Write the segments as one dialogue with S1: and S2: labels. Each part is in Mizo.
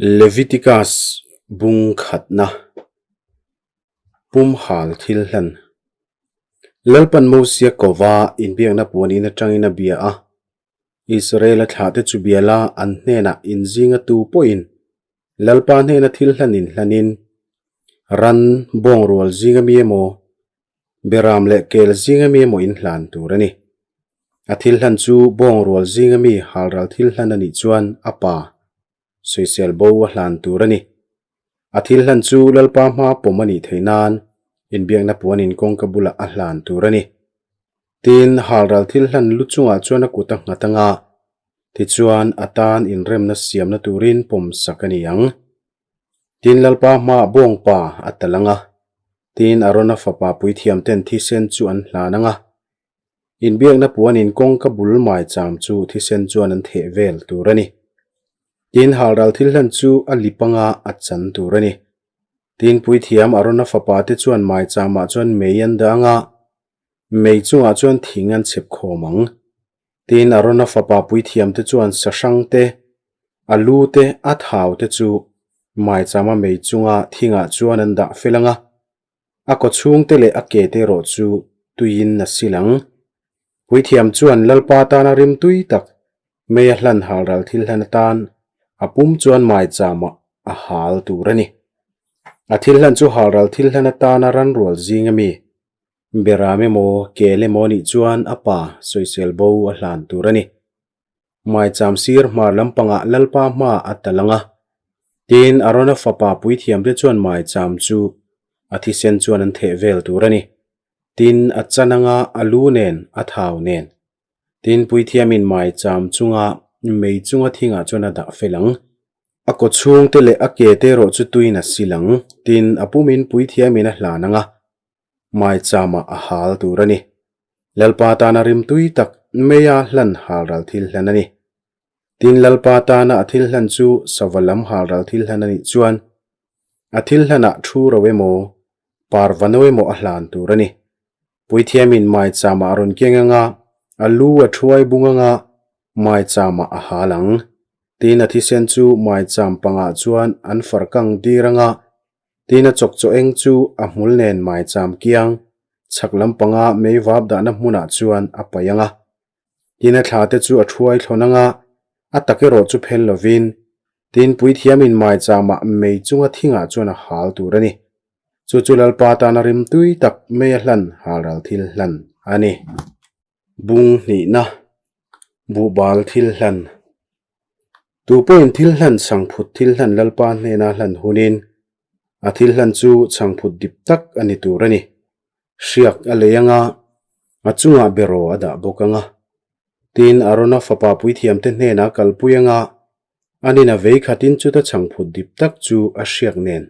S1: Leviticus bung khatna pumhal thil hlan. Lalpan Mosia kova inbiakna puan in atangin a bia a. Israel-a thlahte chu bia la an hnenah inzinga tu pawhin Lalpa hnena thil hlan inhlanin ran bawngrual zinga mi emaw Beram leh kel zinga mi emaw inhlan tur a ni. A thil hlan chu bawng rual zinga mi halral thil hlan a nih chuan a pa, sawisel bo a hlan tur a ni. A thil hlan chu Lalpa hma pawm a nih theih nan inbiakna puanin kawngka bulah a hlan tur a ni. Tin, halral thil hlan lu chungah chuan a kut a nghat anga, tichuan a tan inremna siamna turin pawmsak a ni ang. Tin, Lalpa hmaah bawngpa a tal anga, Tin, Arona fapa puithiam ten thisen chu an hlan ang a. Inbiakna puanin kawngka bul maicham chu thisen chuan an theh vel tur a ni. Tin, halral thil hlan chu a lip anga a chan tur a ni. Tin, puithiam Arona fapa te chuan maichamah chuan mei an dah ang a, mei chungah chuan thing an chhep khawm ang. Tin, Arona fapa puithiam te chuan sahrang te, A lu te, a thau te chu maichama mei chunga thingah chuan an dah fel ang a, a kawchhung te leh a ke te erawh chu tuiin a sil ang. Puithiam chuan Lalpa tana rim tui tak mei a hlan halral thil hlan atan a pum chuan maichama a hal tur a ni. A thil hlan chu halral thil hlan atana ranrual zing a mi, beram emaw, kel emaw nih chuan a pa sawisel bo a hlan tur a ni. Maicham sir hmar lampangah Lalpa hma a tal ang a. Tin, Arona fapa puithiamte chuan maicham chu a thisen chuan an theh vel tur a ni. Tin, a chan anga a lu nen, a thau nen. Tin, puithiamin maicham chunga mei chunga thingah chuan a dah fel ang. A kaw chhungte leh a ke te erawh chu tuin a sil ang. Tin, a pumin puithiamin a hlan ang a. Maichama a hal tur a ni. Lalpa tana rim tui tak meia hlan halral thil hlan a ni. Tin, Lalpa tana a thil hlan chu sava lam halral thil hlan a nih chuan a thil hlanah thu ro emaw, parva no emaw a hlan tur a ni. Puithiamin maichama a rawn keng anga, a lu a thuai bung anga, maichama a hal ang. Tin, a thisen chu maicham pangah chuan an farkang dir anga, Tin a chawk chaw eng chu a hmul nen maicham kiang chhak lampanga mei vap dahna hmunah chuan a paih ang a. Tin a thla te chu a thuai thlawn ang a, a tak erawh chu phel lovin tin puithiamin maichamah mei chunga thingah chuan a hal tur a ni. Chu chu Lalpa tana rimtui tak mei a hlan halral thil hlan a ni. Bung hnihna, Buhbal thil hlan. Tu pawhin thil hlan chhangphut thil hlan Lalpa hnena hlan hunin a thil hlan chu chhangphut dip tak a ni tur a ni. Hriak a lei anga, a chungah beraw a dah bawk anga. Tin, Arona fapa puithiamte hnena kalpui anga, anin a vei khatin chuta chhangphut dip tak chu a hriak nen,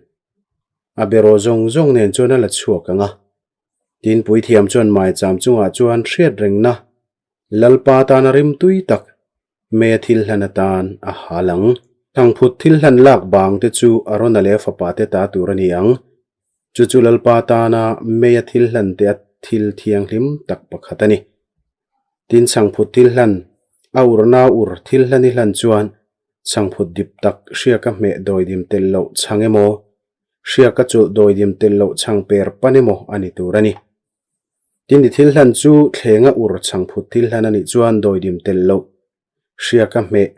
S1: a beraw zawng zawng nen chuan a la chhuak anga. Tin, puithiam chuan maicham chungah chuan hriat rengna Lalpa tana rim tui tak mei a thil hlan atan a hal ang. Thangphut thil hlan lak bang te chu Arona leh a fapa te ta tur a ni ang. Chu chu Lalpa tana mei a thil hlan te a thil thianghlim tak pakhat a ni. Tin, chhangphut thil hlan a urna ur thil hlan i hlan chuan chhangphut dip tak hriaka hmeh dawidim tel loh chhang emaw Hriaka chulh dawidim tel loh chhang per pan emaw a ni tur a ni. Tin, i thil hlan chu thlenga ur chhangphut thil hlan a nih chuan dawidim tel loh hriaka hmeh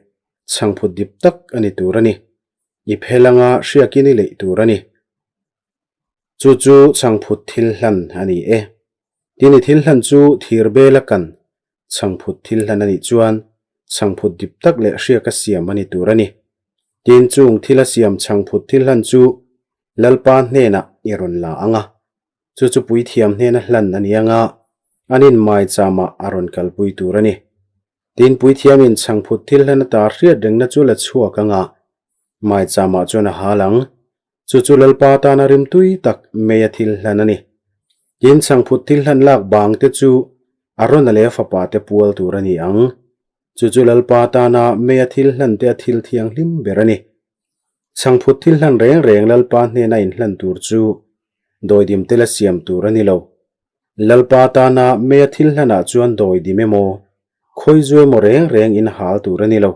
S1: chhangphut dip tak a ni tur a ni. I phel anga hriakin i leih tur a ni. Chu chu chhangphut thil hlan a ni e. Tin, i thil hlan chu thir bela kan Chhangphut thil hlan a nih chuan chhangphut dip tak leh hriaka siam a ni tur a ni. Tin, chung thila siam chhangphut thil hlan chu Lalpa hnenah i rawn la ang a, chu chu puithiam hnena hlan a ni ang a, an in maichamah a rawn kalpui tur a ni. Tin, puithiamin chhangphut thil hlan ata hriat rengna chu la chhuak ang a, maichamah chuan a hal ang. Chu chu Lalpa tana rimtui tak meia thil hlan a ni. Tin, chhangphut thil hlan lak bang te chu Arona leh a fapa te pual tur a ni ang. Chu chu Lalpa tana meia thil hlan te a thil thianghlim ber a ni. Chhangphut thil hlan reng reng Lalpa hnena inhlan tur chu dawidim tela siam tur a ni lo. Lalpa tana meia thil hlanah chuan dawidim emaw, khawizu emaw reng reng in hal tur a ni lo.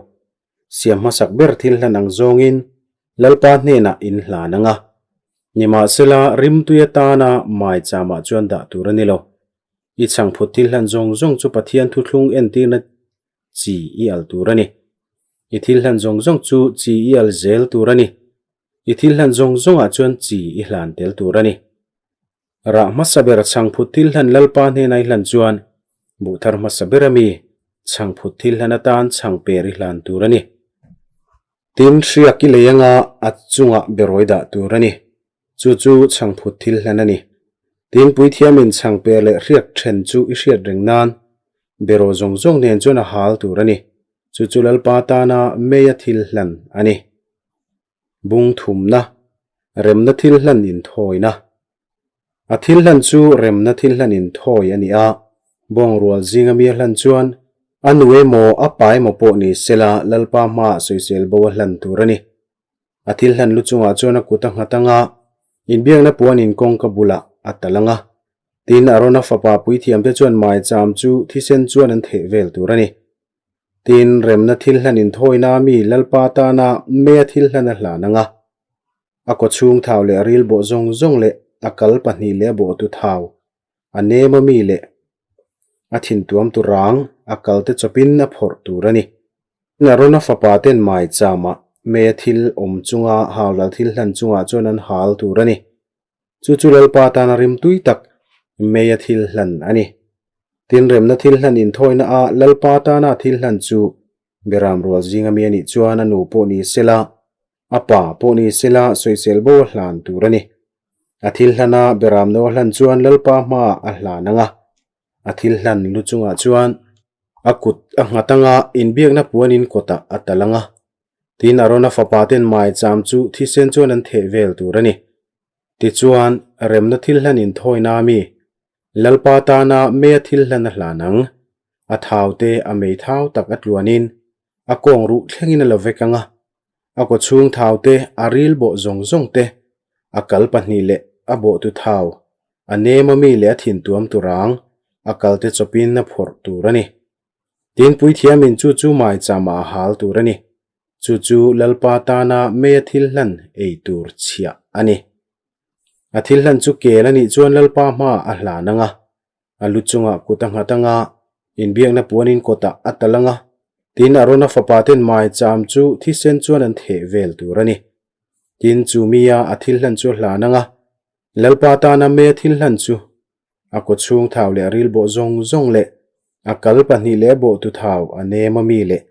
S1: Siam hmasak ber thil hlan ang zawngin. Lalpa hnenah in hlan ang a. Nimahsela, rimtui atana maicham-ah chuan dah tur a ni lo. I chhangphut thil hlan zawng zawng chu Pathian thuthlung entirna chi i al tur a ni. I thil hlan zawng zawng chu chi i al zel tur a ni. I thil hlan zawng zawngah chuan chi i hlan tel tur a ni. Rah hmasa ber chhangphut thil hlan Lalpa hnena i hlan chuan buh thar hmasa ber a mi chhangphut thil hlan atan chhangper i hlan tur a ni. Tin, hriak i lei anga a chungah berawi dah tur a ni. Chu chu chhangphut thil hlan a ni. Tin, puithiamin chhangper leh hriak then chu i hriat reng nan beraw zawng zawng nen chuan a hal tur a ni. Chu chu Lalpa tana meia thil hlan a ni. Bung thumna, remna thil hlan inthawina. A thil hlan chu remna thil hlan inthawi a ni a, bawngrual zinga mi a hlan chuan a nu emaw a pa emaw pawh ni sela Lalpa hmaah sawisel bo a hlan tur a ni. A thil hlan lu chungah chuan a kut a nghat anga, inbiakna puanin kawngka bulah a tal anga. Tin, Arona fapa puithiamte chuan maicham chu thisen chuan an theh vel tur a ni. Tin, remna thil hlan inthawina mi Lalpa tana meia thil hlan a hlan ang a, a kawchhung thau leh a ril bawh zawng zawng leh a kal pahnih leh a bawhtu thau, a nema mi leh a thintuam tu rang a kalte chawpin a phawrh tur a ni. Tin, Arona fapa ten maichama meia thil awm chunga halral thil hlan chungah chuan an hal tur a ni. Chu chu Lalpa tana rimtui tak meia thil hlan a ni. Tin, remna thil hlan inthawina a Lalpa tana thil hlan chu Beram rual zinga mi a nih chuan a nu pawh ni sela, a pa pawh ni sela sawisel bo a hlan tur a ni. A thil hlana Beram no a hlan chuan Lalpa hmaah a hlan ang a, a thil hlan lu chungah chuan a kut a nghat ang a, inbiakna puanin kawtah a tal ang a. Tin, Arona fapa ten maicham chu thisen chuan an theh vel tur a ni. Tichuan, remna thil hlan inthawina a mi, Lalpa tana meia thil hlan a hlan ang. A thau te a mei thau tak a tluanin a kawng ruh thlengin a la vek ang a, a kawchhung thau te, a ril bawh zawng zawng te, a kal pahnih leh a bawhtu thau, a nem a mi leh a thintuam tur ang, a kal te chawpin a phawrh tur a ni. Tin, puithiamin chu chu maichama a hal tur a ni. Chu chu Lalpa tana meia thil hlan ei tur chhiah a ni. A thil hlan chu kel a nih chuan Lalpa hmaah a hlan ang a, a lu chungah kut a nghat ang a, inbiakna puanin kawtah a tal ang a, tin Arona fapa ten maicham chu thisen chuan an theh vel tur a ni. Tin, chu mia a thil hlan chu a hlan ang a, Lalpa tana meia thil hlan chu A kawchhung thau leh a ril bawh zawng zawng leh a kal pahnih leh a bawhtu thau a nem a mi leh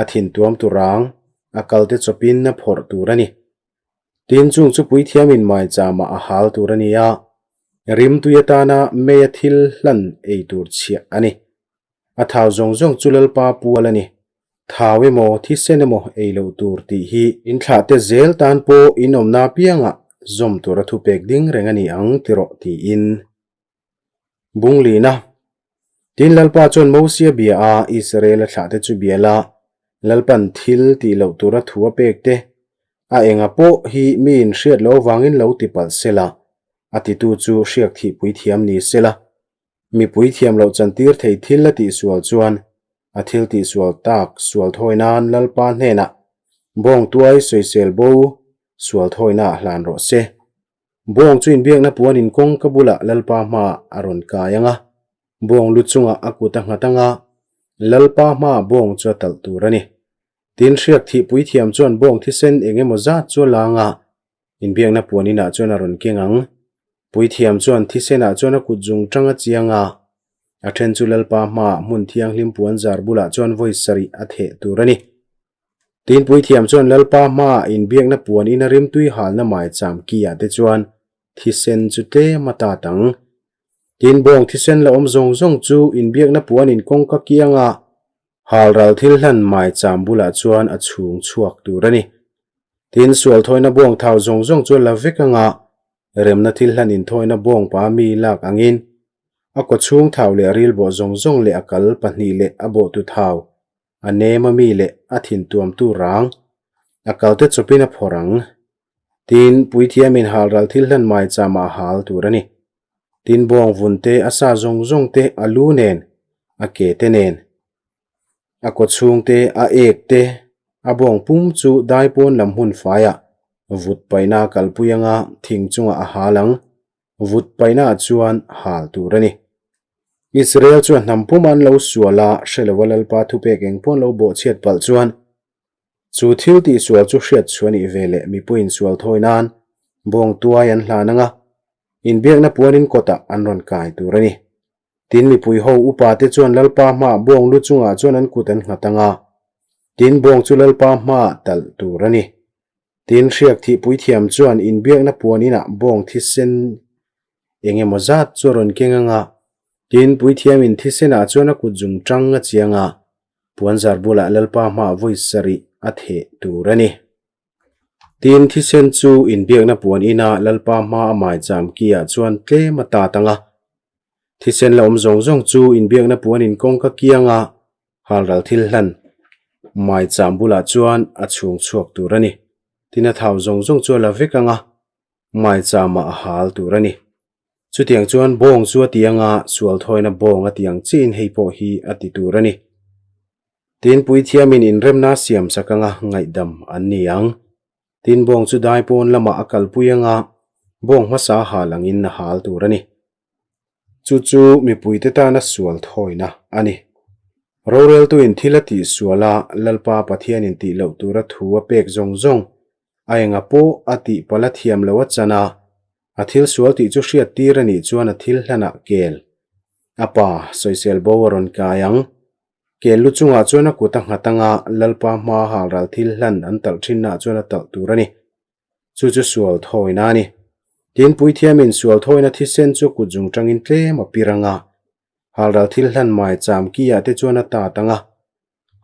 S1: a thintuam tu rang a kalte chawpin a phawrh tur a ni. Tin, chung chu puithiamin maichama a hal tur a ni a, rimtui atana meia thil hlan ei tur chhiah a ni. A thau zawng zawng chu Lalpa pual a ni. Thau emaw, thisen emaw ei loh tur tih hi in thlahte zel tan pawh in awmna apiangah zawm tura thupek ding reng a ni ang tirawh tiin bung lina. Tin, Lalpa chuan Mosia bia a, Israela thlahte chu bia la, Lalpan thil tih loh tura thu a pek te, a enga pawh hi miin hriat loh avangin lo ti palh sela, a titu chu hriak thihpui thiam ni sela, Mipui thiam loh chantir thei thil a tihsual chuan a thil tihsual tak sual thawi nan Lalpa hnenah bawng tuai sawisel bo sual thawina ah hlan rawh se. Bawng chu inbiakna puan in kawngka bulah Lalpa hmaah a rawn kai ang a, bawng lu chungah a kut a nghat ang a, Lalpa hmaah bawng chu a talh tur a ni. Tin, hriak thihpui thiam chuan bawng thisen eng emaw zat chu a lang a, Inbiakna puan inah chuan a rawn keng ang. Puithiam chuan thisenah chuan a kut zung tang a chiang a, a then chu Lalpa hmaah hmun thianghlim puan zar bulah chuan vawi sarih a theh tur a ni. Tin, puithiam chuan Lalpa hmaah inbiakna puan ina rimtui halna maicham ki-ah te chuan thisen chu tlem a tat ang. Tin, bawng thisen la awm zawng zawng chu inbiakna puan in kawngka kianga Halral thil hlan maicham bulah chuan a chhung chhuak tur a ni. Tin, sualthawina bawng thau zawng zawng chu a la vek anga remna thil hlan inthawina bawng pa mi lak angin a kawchhung thau leh a ril bawh zawng zawng leh a kal pahnih leh a bawhtu thau, a nem a mi leh a thintuamtu rang, a kalte chawpin a phawrh ang. Tin, puithiamin halral thil hlan maichama a hal tur a ni. Tin, bawng vun te, a sa zawng zawng te, a lu nen, a ke te nen, a kawchhung te, a ek te, a bawng pum chu daipawn lam hmun faiah. Vut paihna a kalpui anga thing chungah a hal ang. Vut paihnaah chuan hal tur a ni. Israel chuan hnam pum an lo sual a, hre lova Lalpa thupek eng pawh an lo bawhchhiat palh chuan chu thil tihsual chu hriat chhuah a nih ve leh mipuiin sual thawi nan bawng tuai an hlan anga inbiakna puanin kawtah an rawn kai tur a ni. Tin mipui ho upa te chuan Lalpa hmaah bawng lu chungah chuan an kut an nghat anga tin bawng chu Lalpa hmaah talh tur a ni. Tin, hriak thih puithiam chuan inbiakna puan inah bawng thisen eng emaw zat chu a rawn keng ang a. Tin, puithiamin thisenah chuan a kut zung tang a chiang a, puanzar bulah Lalpa hmaah vawi sarih a theh tur a ni. Tin, thisen chu inbiakna puan inah Lalpa hma a maicham kiah chuan tlem a tat ang a. Thisen la awm zawng zawng chu inbiakna puan in kawngka kianga Halral thil hlan maicham bulah chuan a chhung chhuak tur a ni. Tin a thau zawng zawng chu a la vek ang a, maicham-ah a hal tur a ni. Chutiang chuan bawng chu a ti ang a, sual thawina bawng a ti ang chiahin hei pawh hi a ti tur a ni. Tin puithiamin inremna a siam sak ang a, ngaihdam an ni ang. Tin bawng chu dai pawn lamah a kalpui ang a, bawng hmasa a hal angin a hal tur a ni. Chu chu mipuite tana sual thawina a ni. Roreltuin thil a tih sual a, Lalpa Pathianin tih loh tura thu a pek zawng zawng, a enga pawh a tih palh a thiam lo a chan a, a thil sual tih chu hriat tir a nih chuan a thil hlanah kel a pa sawisel bo a rawn kai ang. Kel lu chungah chuan a kut a nghat anga Lalpa hmaa halral thil hlan an talh thinnaah chuan a talh tur a ni. Chu chu sual thawina a ni. Tin, puithiamin sual thawina thisen chu kut zung tangin tlem a pir ang a, halral thil hlan maicham kiah te chuan a tat ang a,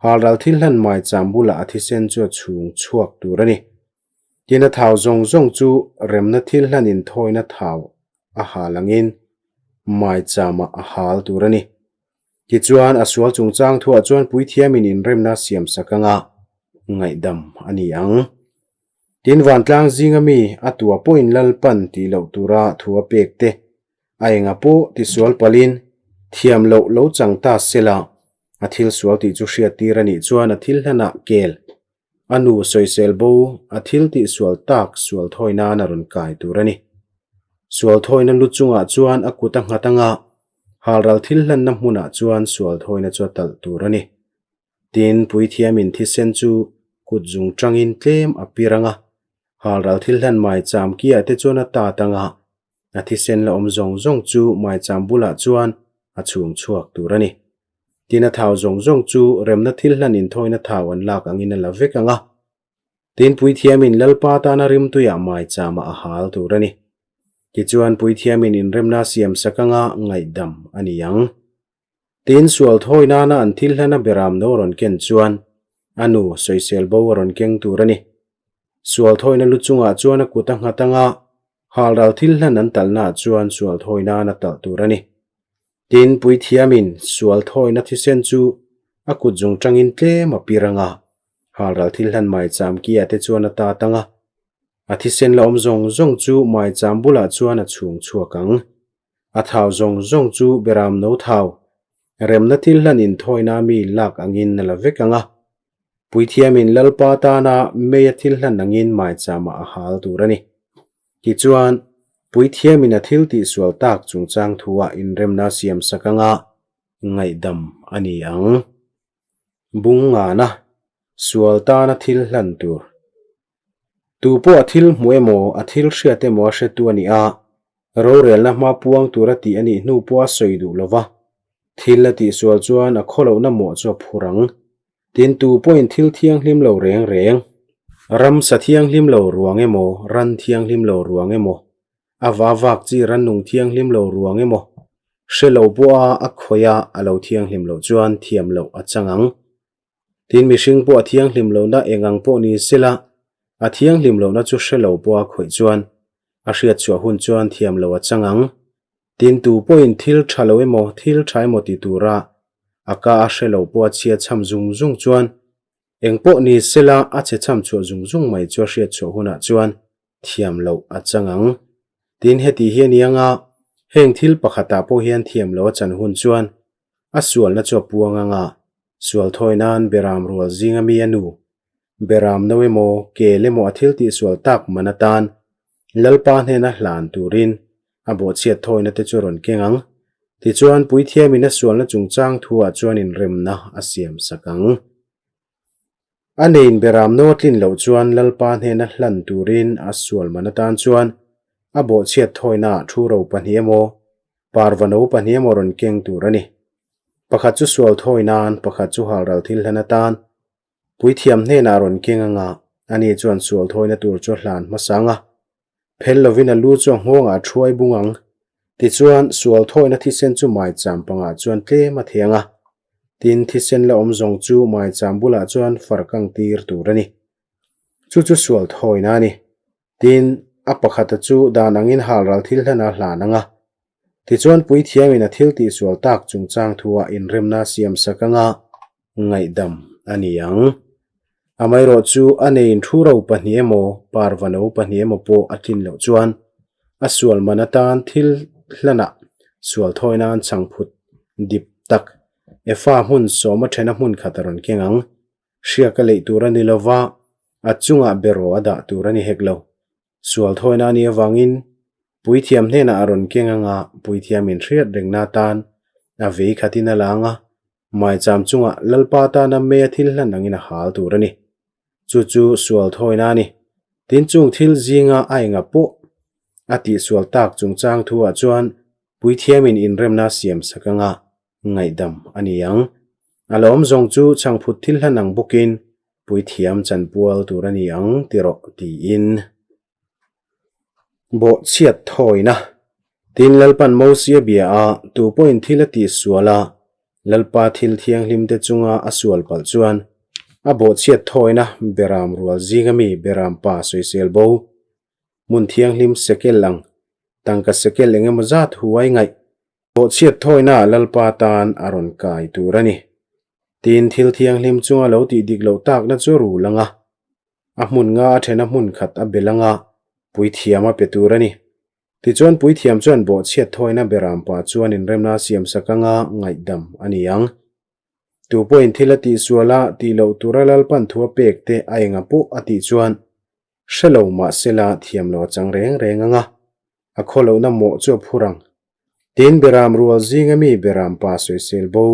S1: halral thil hlan maicham bulah a thisen chu a chhung chhuak tur a ni. Tin, a thau zawng zawng chu remna thil hlan inthawina thau a hal angin maichamah a hal tur a ni. Tichuan, a sual chungchang thuah chuan puithiamin inremna siamsak anga ngaihdam a ni ang. Tin, vantlang zinga mi a tua pawhin Lalpan tih loh tura thu a pek te, a enga pawh tisual palhin thiam loh lo chang ta sela, a thil sual tih chu hriattir a nih chuan a thil hlanah kel, a nu sawisel bo, a thil tihsual tak sual thawi nan a rawn kai tur a ni. Sual thawina lu chungah chuan a kut a nghat anga, halral thil hlanna hmunah chuan sual thawina chu a talh tur a ni. Tin, puithiamin thisen chu kut zung tangin tlem a pir ang a, halral thil hlan maicham kiah te chuan a tat ang a, a thisen la awm zawng zawng chu maicham bulah chuan a chhung chhuak tur a ni. Tin, a thau zawng zawng chu remna thil hlan inthawina thau an lak angin a la vek ang a. Tin, puithiamin Lalpa tana rimtuiah maichamah a hal tur a ni. Tichuan, puithiamin inremna siam sak anga ngaihdam a ni ang. Tin, sual thawi nana an thil hlana beram no rawn ken chuan a nu sawisel bo a rawn keng tur a ni. Sual thawina lu chungah chuan a kut a nghat anga halral thil hlan an talhnaah chuan sual thawi nan a talh tur a ni. Tin, puithiamin sual thawina thisen chu a kut zung tangin tlem a pir anga halral thil hlan maicham kiah te chuan a tat anga a thisen la awm zawng zawng chu maicham bulah chuan a chhung chhuak ang. A thau zawng zawng chu beram no thau, remna thil hlan inthawina mi lak angin a la vek ang a. Puithiamin Lalpa tana meia thil hlan angin maichama a hal tur a ni. Tichuan, puithiamin a thil tihsual tak chungchang thuah inremna siam sak anga ngaihdam a ni ang. Bung ngana sual tana thil hlan tur. Tu pawh a thil hmuh emaw, a thil hriat emaw a hretu a ni a, rorelna hma puang tura tih a nih hnu pawh a sawi duh lo va, thil a tihsual chuan a khawlohna mawh chu a phur ang. Tin, tu pawhin thil thianghlim lo reng reng, ramsa thianghlim lo ruang emaw, ran thianghlim lo ruang emaw, a va vak chi rannung thianghlim lo ruang emaw, hre lo pawha a khawih a, a lo thianghlim loh chuan thiam loh a chang ang. Tin, mihring pawh a thianghlim lohna eng ang pawh ni sela, a thianghlim lohna chu hre lo pawha khawih chuan a hriat chhuah hun chuan thiam lo a chang ang. Tin, tu pawhin thil tha lo emaw, thil tha emaw ti tura a ka a hre lo pawha chhia chham zung zung chuan eng pawh ni sela, a chhe chham chhuah zung zung mai chu a hriat chhuah hunah chuan thiam loh a chang ang. Tin, heti hi a ni anga, heng thil pakhatah pawh hian thiam loh a chan hun chuan A sualna chu a puang anga, sual thawi nan beram rual zinga mi a nu. Beram no emaw, kel emaw a thil tihsual tak man atan Lalpa hnena hlan turin a bawhchhiat thawina te chu a rawn keng ang. Tichuan, Puithiamin a sualna chungchang thuah chuan inremna a siam sak ang. A neiin beram no a tlin loh chuan Lalpa hnena hlan turin a sual man atan chuan a bawhchhiat thawinaah thu ro pahnih emaw, parva no pahnih emaw rawn keng tur a ni. Pakhat chu sual thawi nan, pakhat chu halral thil hlan atan. Puithiam hnenah a rawn keng anga, ani chuan sual thawina tur chu a hlan hmasa ang a. Phel lovin a lu chu a nghawngah a thuai bung ang. Tichuan, sual thawina thisen chu maicham pangah chuan tlem a thei ang a. Tin, thisen la awm zawng chu maicham bulah chuan far kang tir tur a ni. Chu chu sual thawina a ni. Tin, a pakhata chu dan angin halral thil hlan a hlan ang a. Tichuan Puithiamin a thil tihsual tak chungchang thuah inremna siam sak anga ngaihdam a ni ang. Amaherawh chu a neiin thu ro pahnih emaw, parva no pahnih emaw pawh a tlin loh chuan a sual man atan thil hlanah sual thawi nan chhangphut dip tak Efa hmun sawma thena hmun khat a rawn keng ang. Hriak a leih tur a ni lova, a chungah beraw a dah tur a ni hek lo. Sual thawina a nih avangin Puithiam hnenah a rawn keng anga Puithiamin hriat rengna atan a vei khatin a la anga, maicham chungah Lalpa tana mei a thil hlan angin a hal tur a ni. Chu chu sual thawina a ni. Tin chung thil zinga a enga pawh a tihsual tak chungchang thuah chuan Puithiamin inremna siam sak anga ngaihdam a ni ang. A la awm zawng chu chhangphut thil hlan ang bawkin puithiam chanpual tur a ni ang ti rawh tiin bawhchhiat thawina. Tin, Lalpan Mosia bia a, tu pawhin thil a tihsual a, Lalpa thil thianghlim te chunga a sual palh chuan a bawhchhiat thawina beram rual zinga mi beram pa sawisel bo hmun thianghlim sekel ang tangka sekel engemaw zat huai ngaih Bawhchhiat thawina Lalpa tan a rawn kai tur a ni. Tin, thil thianghlim chunga lo tih dik loh takna chu rul anga, a hmun nga a then a hmun khat a bel anga puithiam a pe tur a ni. Tichuan puithiam chuan bawhchhiat thawina berampa chuan inremna a siamsak anga ngaihdam a ni ang. Tu pawhin thil a tihsual a, tih loh tura Lalpan thu a pek te a enga pawh a tih chuan hre lo mahsela thiam lo a chang reng reng anga, a khaw lohna mawh chu a phur ang. Tin, Beram rual zinga mi Beram pa sawisel bo,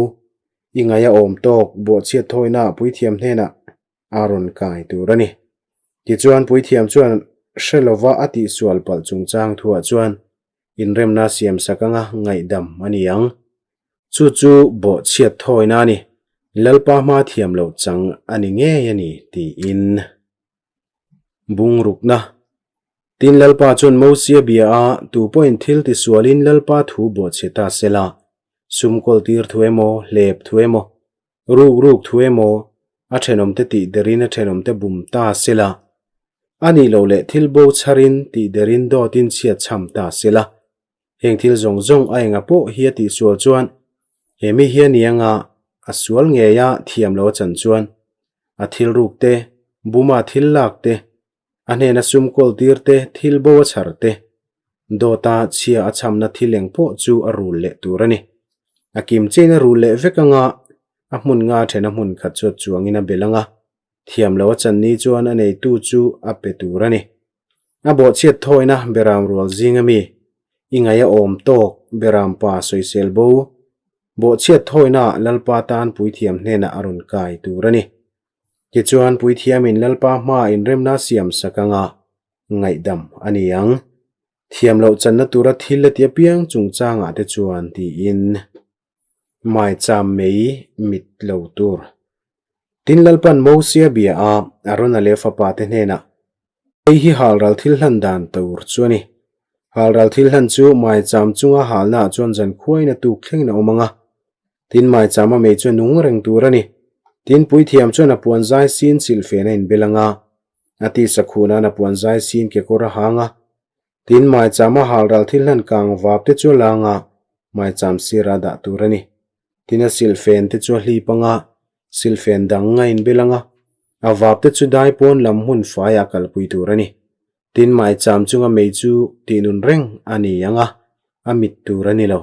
S1: i ngaih a awm tawk bawhchhiat thawina puithiam hnenah a rawn kai tur a ni. Tichuan, puithiam chuan hre lova a tihsual palh chungchang thuah chuan inremna siamsak anga ngaihdam a ni ang. Chu chu bawhchhiat thawina a ni, Lalpa hma thiam loh chang a ni ngei a ni, tiin. Bungrukna. Tin Lalpa chuan Mosia bia a, tu pawhin thil tisualin Lalpa thu bawhchhe ta se la, sum kawl tir thu emaw, hlep thu emaw, ruk ruk thu emaw, a thenawmte tih derin a thenawmte bum ta se la, a nih loh leh thil bo chharin tih derin dawtin chhiat chham ta se la, Heng thil zawng zawng a enga pawh hi a tihsual chuan he mi hi a ni anga a sual ngei a thiam lo a chan chuan a thil ruk te, buma thil lak te, a hnena sum kawl tir te, thil bo a chhar te, dawta chhia a chhamna thil eng pawh chu a rul leh tur a ni. A kim chein a rul leh vek anga a hmun nga then a hmun khat chu a chuangin a bel anga thiam lo a chan ni chuan a neitu chu a pe tur a ni. A bawhchhiat thawina Beram rual zinga mi, i ngaih a awm tawk Beram pa sawisel bo, bawhchhiat thawina Lalpa tan puithiam hnenah a rawn kai tur a ni. Tichuan puithiamin Lalpa hmaa inremna siam sak anga ngaihdam a ni ang. Thiam loh channa tura thil a ti apiang chungchangah te chuan tiin. Maicham mei mit lo tur. Tin Lalpan Mosia bia a, Arona leh fapa te hnenah, Hei hi halral thil hlan dan tur chu a ni. Halral thil hlan chu maicham chunga halnaah chuan zan khuain a tuk thlengin a awm ang a. Tin maichama mei chu a nung reng tur a ni. Tin puithiam chuan a puan zai sin silhfen a inbel ang a, a tisa khuh nan a puan zai sin kekawr a hang a, Tin, maichama halral thil hlan kang vap te chu a lang a, maicham sira dah tur a ni. Tin, a silhfen te chu a hlip ang a, silhfen dang a inbel ang a, a vap te chu dai pawn lam hmun faiah kalpui tur a ni. Tin, maicham chunga mei chu tihnun reng a ni ang a, a mit tur a ni lo.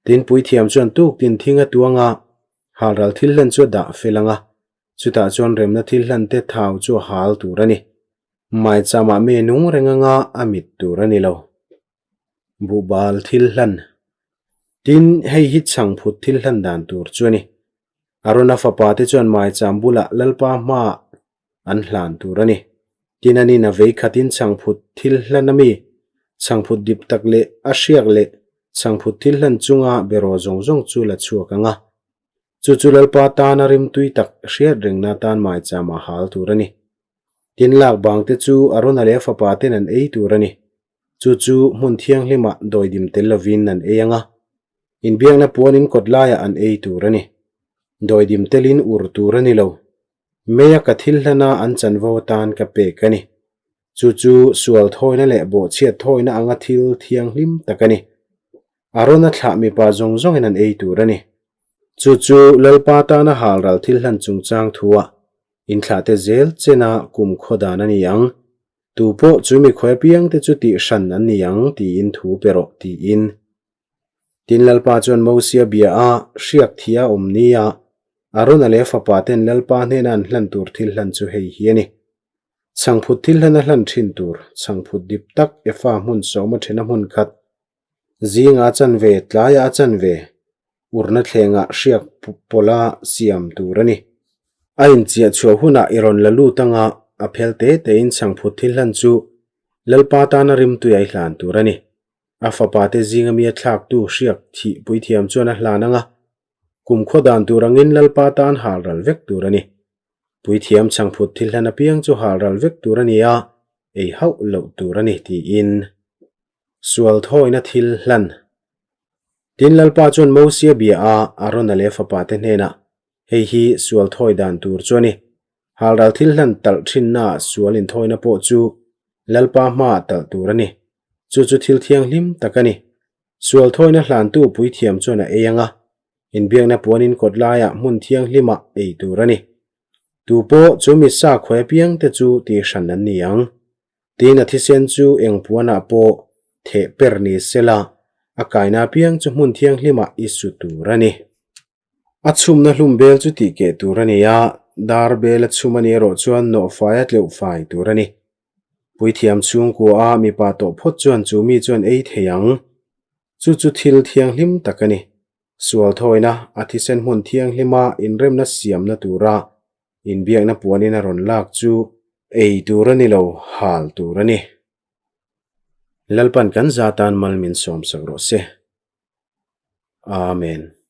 S1: Tin, puithiam chuan tuk tin thing a tuang a, halral thil hlan chu a dah fel ang a. Chutah chuan remna thil hlante thau chu a hal tur a ni. Maicham ah mi nung reng anga a mit tur a ni lo. Buhbal thil hlan. Tin, hei hi chhangphut thil hlan dan tur chu a ni. Arona fapa te chuan maicham bulah Lalpa hmaah an hlan tur a ni. Tin, anin a vei khatin chhangphut thil hlan a mi, chhangphut dip tak leh a hriak leh chhangphut thil hlan chunga beraw zawng zawng chu la chhuak ang a. Chu chu Lalpa tana rimtui tak hriat rengna atan maicham a hal tur a ni. Tin, lak bang te chu Arona leh a fapa ten an ei tur a ni. Chu chu hmun thianghlimah dawidim tel lovin an ei ang a, inbiakna puanin kawt laiah an ei tur a ni. Dawidim telin ur tur a ni lo. Meia ka thil hlana an chanvo atan ka pek a ni. Chu chu sual thawina leh bawhchhiat thawina anga thil thianghlim tak a ni. Arona thlah mipa zawng zawngin an ei tur a ni. Chu chu Lalpa tana halral thil hlan chungchang thuah inthlahte zel chena kumkhaw dan a ni ang. Tu pawh chu mikhuai apiangte chu tih hran an ni ang tiin thu pe rawh tiin. Tin Lalpa chuan Mosia bia a, hriak thia awm nia, Arona leh a fapa ten Lalpa hnena an hlan tur thil hlan chu hei hi a ni. Chhangphut thil hlan a hlan thin tur, chhangphut dip tak Efa hmun sawma thena hmun khat, Zinga a chan ve, tlaia a chan ve, urna thlengah hriak pawla siam tur a ni. A inchiah chhuah hunah i rawn la lut anga a phel te tein chhangphut thil hlan chu Lalpa tana rimtui a i hlan tur a ni. A fapa te zinga mi a thlaktu hriak thih puithiam chuan a hlan anga kumkhua dan tur angin Lalpa tan hal ral vek tur a ni. Puithiam chhangphut thil hlan apiang chu hal ral vek tur a ni a, ei hauh loh tur a ni tiin. Sual thawina thil hlan. Tin Lalpa chuan Mosia bia a, Arona leh fapa te hnenah, Hei hi sual thawi dan tur chu a ni. Halral thil hlan talh thinnaah sual inthawina pawh chu Lalpa hmaah talh tur a ni. Chu chu thil thianghlim tak a ni. Sual thawina hlantu puithiam chuan a ei ang a, inbiakna puanin kawt laiah hmun thianghlimah ei tur a ni. Tu pawh chu mi sakhawi apiangte chu tihhran an ni ang. Tin, a thisen chu eng puanah pawh theh per ni sela, a kaina apiang chu hmun thianghlimah i su tur a ni. A chhumna hlum bel chu tih keh tur a ni a, dar bel a chhum a nih erawh chuan nawh fai a tleuh fai tur a ni. Puithiam chhungkua a mipa tawh phawt chuan chu mi chuan ei thei ang. Chu chu thil thianghlim tak a ni. Sual thawina, a thisen hmun thianghlima inremna siamna tura Inbiakna puanin a rawn lak chu ei tur a ni lo, hal tur a ni. Lalpan kan za tan mal min sawmsak rawh se. Amen.